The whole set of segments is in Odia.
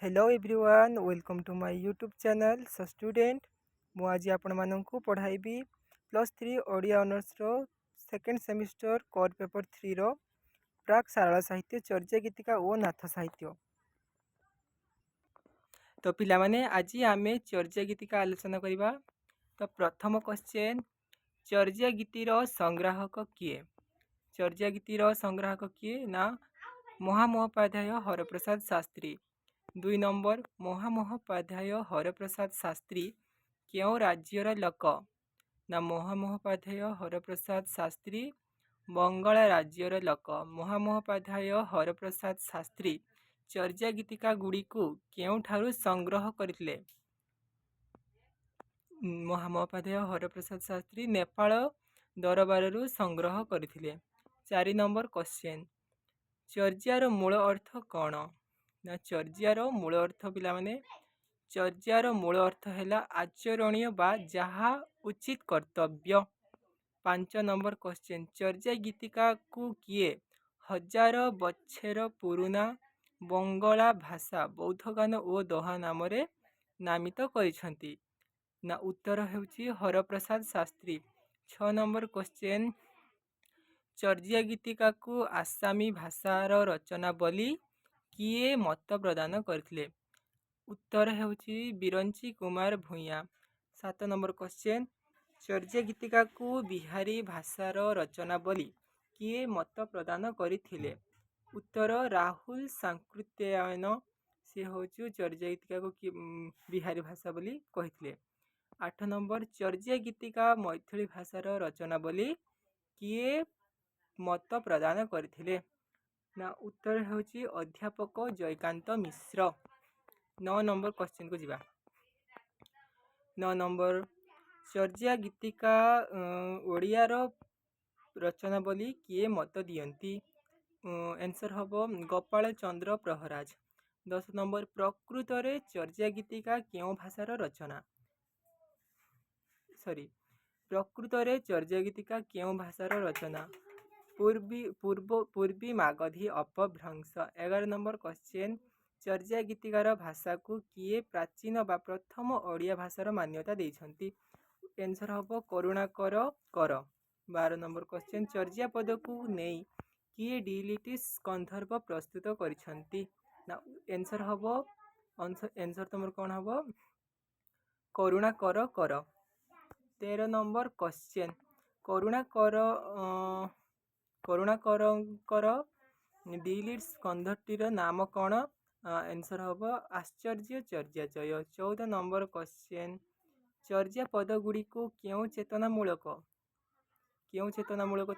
Hello everyone, welcome to my YouTube channel. So student, ମୁଁ ଆଜି ଆପଣମାନଙ୍କୁ ପଢ଼ାଇବି +3 ଓଡ଼ିଆ ଅନର୍ସର ସେକେଣ୍ଡ ସେମିଷ୍ଟର କୋର୍ ପେପର୍ 3ର ପ୍ରାକ୍ ସାରଳା ସାହିତ୍ୟ, ଚର୍ଯ୍ୟା ଗୀତିକା ଓ ନାଥ ସାହିତ୍ୟ। ତ ପିଲାମାନେ, ଆଜି ଆମେ ଚର୍ଯ୍ୟା ଗୀତିକା ଆଲୋଚନା କରିବା। ତ ପ୍ରଥମ କ୍ୱେଶ୍ଚେନ୍, ଚର୍ଯ୍ୟା ଗୀତିର ସଂଗ୍ରାହକ କିଏ? ଚର୍ଯ୍ୟା ଗୀତିର ସଂଗ୍ରାହକ କିଏ ନା ମହାମହୋପାଧ୍ୟାୟ ହରପ୍ରସାଦ ଶାସ୍ତ୍ରୀ। 2 ନମ୍ବର, ମହାମହୋପାଧ୍ୟାୟ ହରପ୍ରସାଦ ଶାସ୍ତ୍ରୀ କେଉଁ ରାଜ୍ୟର ଲୋକ? ନା ମହାମହୋପାଧ୍ୟାୟ ହରପ୍ରସାଦ ଶାସ୍ତ୍ରୀ ବଙ୍ଗଳା ରାଜ୍ୟର ଲୋକ। ମହାମହୋପାଧ୍ୟାୟ ହରପ୍ରସାଦ ଶାସ୍ତ୍ରୀ ଚର୍ଯ୍ୟା ଗୀତିକା ଗୁଡ଼ିକୁ କେଉଁଠାରୁ ସଂଗ୍ରହ କରିଥିଲେ? ମହାମହୋପାଧ୍ୟାୟ ହରପ୍ରସାଦ ଶାସ୍ତ୍ରୀ ନେପାଳ ଦରବାରରୁ ସଂଗ୍ରହ କରିଥିଲେ। 4 ନମ୍ବର କ୍ୱେଶ୍ଚେନ୍, ଚର୍ଯ୍ୟାର ମୂଳ ଅର୍ଥ କ'ଣ? ନା ଚର୍ଯ୍ୟାର ମୂଳ ଅର୍ଥ, ପିଲାମାନେ, ଚର୍ଯ୍ୟାର ମୂଳ ଅର୍ଥ ହେଲା ଆଚରଣୀୟ ବା ଯାହା ଉଚିତ କର୍ତ୍ତବ୍ୟ। 5 ନମ୍ବର କ୍ୱେଶ୍ଚେନ୍, ଚର୍ଯ୍ୟା ଗୀତିକାକୁ କିଏ ହଜାର ବଛେର ପୁରୁଣା ବଙ୍ଗଳା ଭାଷା ବୌଦ୍ଧଗାନ ଓ ଦୋହା ନାମରେ ନାମିତ କରିଛନ୍ତି? ନା ଉତ୍ତର ହେଉଛି ହରପ୍ରସାଦ ଶାସ୍ତ୍ରୀ। 6 ନମ୍ବର କ୍ୱେଶ୍ଚେନ୍, ଚର୍ଯ୍ୟା ଗୀତିକାକୁ ଆସାମୀ ଭାଷାର ରଚନା ବୋଲି କିଏ ମତ ପ୍ରଦାନ କରିଥିଲେ? ଉତ୍ତର ହେଉଛି ବିରଞ୍ଚି କୁମାର ଭୂଇଁଆ। 7 ନମ୍ବର କ୍ୱେଶ୍ଚେନ୍, ଚର୍ଯ୍ୟା ଗୀତିକାକୁ ବିହାରୀ ଭାଷାର ରଚନା ବୋଲି କିଏ ମତ ପ୍ରଦାନ କରିଥିଲେ? ଉତ୍ତର ରାହୁଲ ସାଙ୍କୃତ୍ୟାୟନ। ସେ ହେଉଛି ଚର୍ଯ୍ୟା ଗୀତିକାକୁ ବିହାରୀ ଭାଷା ବୋଲି କହିଥିଲେ। 8 ନମ୍ବର, ଚର୍ଯ୍ୟା ଗୀତିକା ମୈଥିଳୀ ଭାଷାର ରଚନା ବୋଲି କିଏ ମତ ପ୍ରଦାନ କରିଥିଲେ? ନା ଉତ୍ତର ହେଉଛି ଅଧ୍ୟାପକ ଜୟକାନ୍ତ ମିଶ୍ର। 9 ନମ୍ବର କ୍ୱେଶ୍ଚନକୁ ଯିବା। 9 ନମ୍ବର, ଚର୍ଯ୍ୟା ଗୀତିକା ଓଡ଼ିଆର ରଚନା ବୋଲି କିଏ ମତ ଦିଅନ୍ତି? ଆନ୍ସର୍ ହେବ ଗୋପାଳ ଚନ୍ଦ୍ର ପ୍ରହରାଜ। 10 ନମ୍ବର, ପ୍ରକୃତରେ ଚର୍ଯ୍ୟା ଗୀତିକା କେଉଁ ଭାଷାର ରଚନା? ସରି, ପ୍ରକୃତରେ ଚର୍ଯ୍ୟା ଗୀତିକା କେଉଁ ଭାଷାର ରଚନା? ପୂର୍ବୀ ପୂର୍ବ ପୂର୍ବୀ ମାଗଧୀ ଅପଭ୍ରଂଶ। 11 ନମ୍ବର କ୍ୱେଶ୍ଚେନ୍, ଚର୍ଯ୍ୟା ଗୀତିକାର ଭାଷାକୁ କିଏ ପ୍ରାଚୀନ ବା ପ୍ରଥମ ଓଡ଼ିଆ ଭାଷାର ମାନ୍ୟତା ଦେଇଛନ୍ତି? ଆନ୍ସର୍ ହେବ କରୁଣାକର କର। 12 ନମ୍ବର କ୍ୱେଶ୍ଚେନ୍, ଚର୍ଯ୍ୟାପଦକୁ ନେଇ କିଏ ଡିଲିଟ୍ ସ୍କନ୍ଧର୍ଭ ପ୍ରସ୍ତୁତ କରିଛନ୍ତି? ନା ଆନ୍ସର୍ ହେବ, ଆନ୍ସର୍ ତୁମର କ'ଣ ହେବ? କରୁଣାକର କର। 13 ନମ୍ବର କ୍ୱେଶ୍ଚେନ୍, କରୁଣାକରଙ୍କର ଡିଲିଟ୍ ସ୍କନ୍ଧଟିର ନାମ କ'ଣ? ଆନ୍ସର୍ ହେବ ଆଶ୍ଚର୍ଯ୍ୟ ଚର୍ଯ୍ୟାଚୟ। 14 ନମ୍ବର କ୍ୱେଶ୍ଚେନ୍, ଚର୍ଯ୍ୟାପଦ ଗୁଡ଼ିକୁ କେଉଁ ଚେତନାମୂଳକ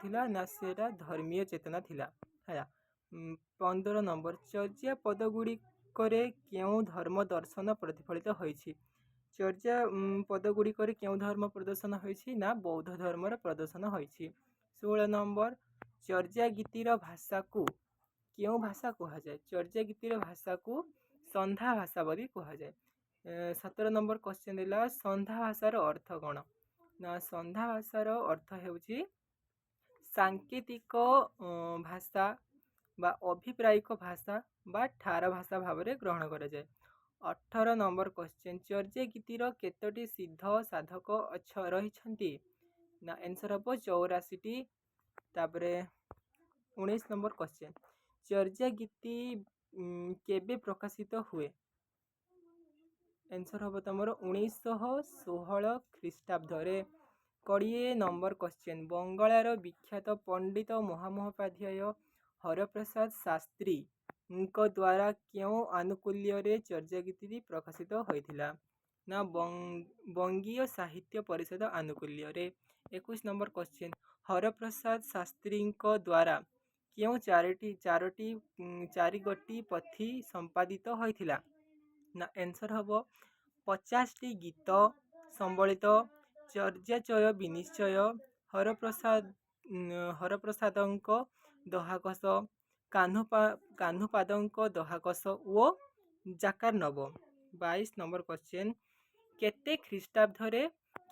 ଥିଲା? ନା ସେଇଟା ଧର୍ମୀୟ ଚେତନା ଥିଲା ହେଲା। 15 ନମ୍ବର, ଚର୍ଯ୍ୟାପଦ ଗୁଡ଼ିକରେ କେଉଁ ଧର୍ମ ଦର୍ଶନ ପ୍ରତିଫଳିତ ହୋଇଛି? ଚର୍ଯ୍ୟା ପଦ ଗୁଡ଼ିକରେ କେଉଁ ଧର୍ମ ପ୍ରଦର୍ଶନ ହୋଇଛି? ନା ବୌଦ୍ଧ ଧର୍ମର ପ୍ରଦର୍ଶନ ହୋଇଛି। 16 ନମ୍ବର, ଚର୍ଯ୍ୟା ଗୀତିର ଭାଷାକୁ କେଉଁ ଭାଷା କୁହାଯାଏ? ଚର୍ଯ୍ୟା ଗୀତିର ଭାଷାକୁ ସନ୍ଧା ଭାଷା ବୋଲି କୁହାଯାଏ। 17 ନମ୍ବର କ୍ୱେଶ୍ଚନ୍ ହେଲା, ସନ୍ଧା ଭାଷାର ଅର୍ଥ କ'ଣ? ନା ସନ୍ଧା ଭାଷାର ଅର୍ଥ ହେଉଛି ସାଙ୍କେତିକ ଭାଷା ବା ଅଭିପ୍ରାୟିକ ଭାଷା ବା ଠାର ଭାଷା ଭାବରେ ଗ୍ରହଣ କରାଯାଏ। 18 ନମ୍ବର କ୍ୱେଶ୍ଚନ୍, ଚର୍ଯ୍ୟା ଗୀତିର କେତୋଟି ସିଦ୍ଧ ସାଧକ ରହିଛନ୍ତି? ନା ଆନ୍ସର୍ ହେବ 84ଟି। ତାପରେ 19 ନମ୍ବର କ୍ୱେଶ୍ଚନ୍, ଚର୍ଯ୍ୟା ଗୀତି କେବେ ପ୍ରକାଶିତ ହୁଏ? ଆନ୍ସର୍ ହେବ ତୁମର 1916 ଖ୍ରୀଷ୍ଟାବ୍ଦରେ। 20 ନମ୍ବର କ୍ୱେଶ୍ଚନ୍, ବଙ୍ଗଳାର ବିଖ୍ୟାତ ପଣ୍ଡିତ ମହାମହୋପାଧ୍ୟାୟ ହରପ୍ରସାଦ ଶାସ୍ତ୍ରୀଙ୍କ ଦ୍ୱାରା କେଉଁ ଆନୁକୂଲ୍ୟରେ ଚର୍ଯ୍ୟାଗୀତି ପ୍ରକାଶିତ ହୋଇଥିଲା? ନା ବଙ୍ଗୀୟ ସାହିତ୍ୟ ପରିଷଦ ଆନୁକୂଲ୍ୟରେ। 21 ନମ୍ବର କ୍ୱେଶ୍ଚନ୍, ହରପ୍ରସାଦ ଶାସ୍ତ୍ରୀଙ୍କ ଦ୍ୱାରା କେଉଁ ଚାରିଟି ଚାରୋଟି ଚାରିଗୋଟି ପୋଥି ସମ୍ପାଦିତ ହୋଇଥିଲା? ନା ଆନ୍ସର୍ ହେବ 50ଟି ଗୀତ ସମ୍ବଳିତ ଚର୍ଯ୍ୟାଚୟ ବିନିଶ୍ଚୟ, ହରପ୍ରସାଦଙ୍କ ଦହାକୋଷ, କାହ୍ନୁପାଦଙ୍କ ଦହାକୋଷ ଓ ଜାକାର୍ଣ୍ଣବ। 22 ନମ୍ବର କ୍ୱେଶ୍ଚେନ୍, କେତେ ଖ୍ରୀଷ୍ଟାବ୍ଦରେ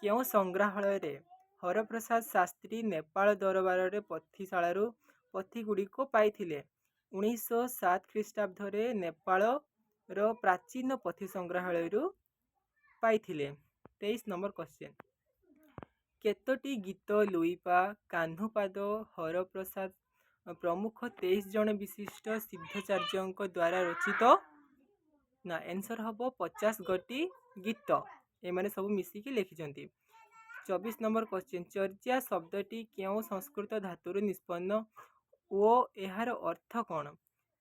କେଉଁ ସଂଗ୍ରହାଳୟରେ ହରପ୍ରସାଦ ଶାସ୍ତ୍ରୀ ନେପାଳ ଦରବାରରେ ପୋଥିଶାଳାରୁ ପୋଥିଗୁଡ଼ିକୁ ପାଇଥିଲେ? 1907 ଖ୍ରୀଷ୍ଟାବ୍ଦରେ ନେପାଳ ର ପ୍ରାଚୀନ ପୋଥି ସଂଗ୍ରହାଳୟରୁ ପାଇଥିଲେ। 23 ନମ୍ବର କ୍ୱେଶ୍ଚେନ୍, କେତୋଟି ଗୀତ ଲୁଇପା, କାହ୍ନୁପାଦ, ହରପ୍ରସାଦ ପ୍ରମୁଖ 23 ଜଣ ବିଶିଷ୍ଟ ସିଦ୍ଧାଚାର୍ଯ୍ୟଙ୍କ ଦ୍ୱାରା ରଚିତ? ନା, ଆନ୍ସର୍ ହେବ 50 ଗୋଟି ଗୀତ ଏମାନେ ସବୁ ମିଶିକି ଲେଖିଛନ୍ତି। 24 ନମ୍ବର କ୍ୱେଶ୍ଚେନ୍, ଚର୍ଯ୍ୟା ଶବ୍ଦଟି କେଉଁ ସଂସ୍କୃତ ଧାତୁରୁ ନିଷ୍ପନ୍ନ ଓ ଏହାର ଅର୍ଥ କ'ଣ?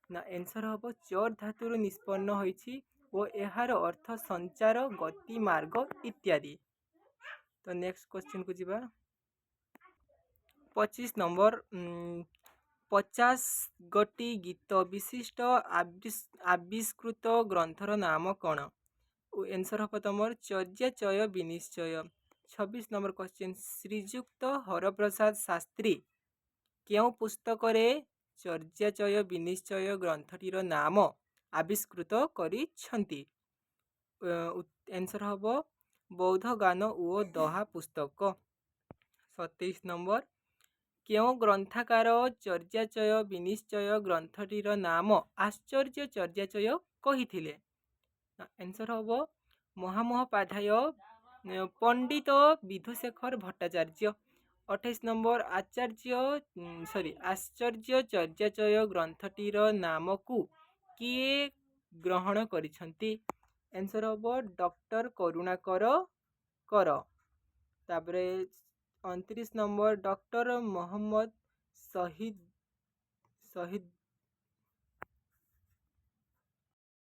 ନା, ଆନ୍ସର୍ ହେବ ଚର୍ ଧାତୁରୁ ନିଷ୍ପନ୍ନ ହୋଇଛି ଓ ଏହାର ଅର୍ଥ ସଞ୍ଚାର, ଗତି, ମାର୍ଗ ଇତ୍ୟାଦି। ତ ନେକ୍ସଟ କ୍ୱେଶ୍ଚେନ୍କୁ ଯିବା। 25 ନମ୍ବର, 50 ଗୋଟି ଗୀତ ବିଶିଷ୍ଟ ଆବିଷ୍କୃତ ଗ୍ରନ୍ଥର ନାମ କ'ଣ? ଆନ୍ସର୍ ହେବ ତମର ଚର୍ଯ୍ୟାଚୟ ବିନିଶ୍ଚୟ। 26 ନମ୍ବର କ୍ୱେଶ୍ଚେନ୍, ଶ୍ରୀଯୁକ୍ତ ହରପ୍ରସାଦ ଶାସ୍ତ୍ରୀ କେଉଁ ପୁସ୍ତକରେ ଚର୍ଯ୍ୟାଚୟ ବିନିଶ୍ଚୟ ଗ୍ରନ୍ଥଟିର ନାମ ଆବିଷ୍କୃତ କରିଛନ୍ତି? ଆନ୍ସର୍ ହେବ ବୌଦ୍ଧ ଗାନ ଓ ଦୋହା ପୁସ୍ତକ। 27 ନମ୍ବର, କେଉଁ ଗ୍ରନ୍ଥକାର ଚର୍ଯ୍ୟାଚୟ ବିନିଶ୍ଚୟ ଗ୍ରନ୍ଥଟିର ନାମ ଆଶ୍ଚର୍ଯ୍ୟ ଚର୍ଯ୍ୟାଚୟ କହିଥିଲେ? ଆନ୍ସର୍ ହେବ ମହାମହୋପାଧ୍ୟାୟ ପଣ୍ଡିତ ବିଧୁଶେଖର ଭଟ୍ଟାଚାର୍ଯ୍ୟ। 28 ନମ୍ବର, ଆଚାର୍ଯ୍ୟ ସରି ଆଶ୍ଚର୍ଯ୍ୟ ଚର୍ଯ୍ୟାଚୟ ଗ୍ରନ୍ଥଟିର ନାମକୁ କିଏ ଗ୍ରହଣ କରିଛନ୍ତି? ଆନ୍ସର୍ ହେବ ଡକ୍ଟର କରୁଣାକର କର। ତାପରେ 29 ନମ୍ବର, ଡକ୍ଟର ମହମ୍ମଦ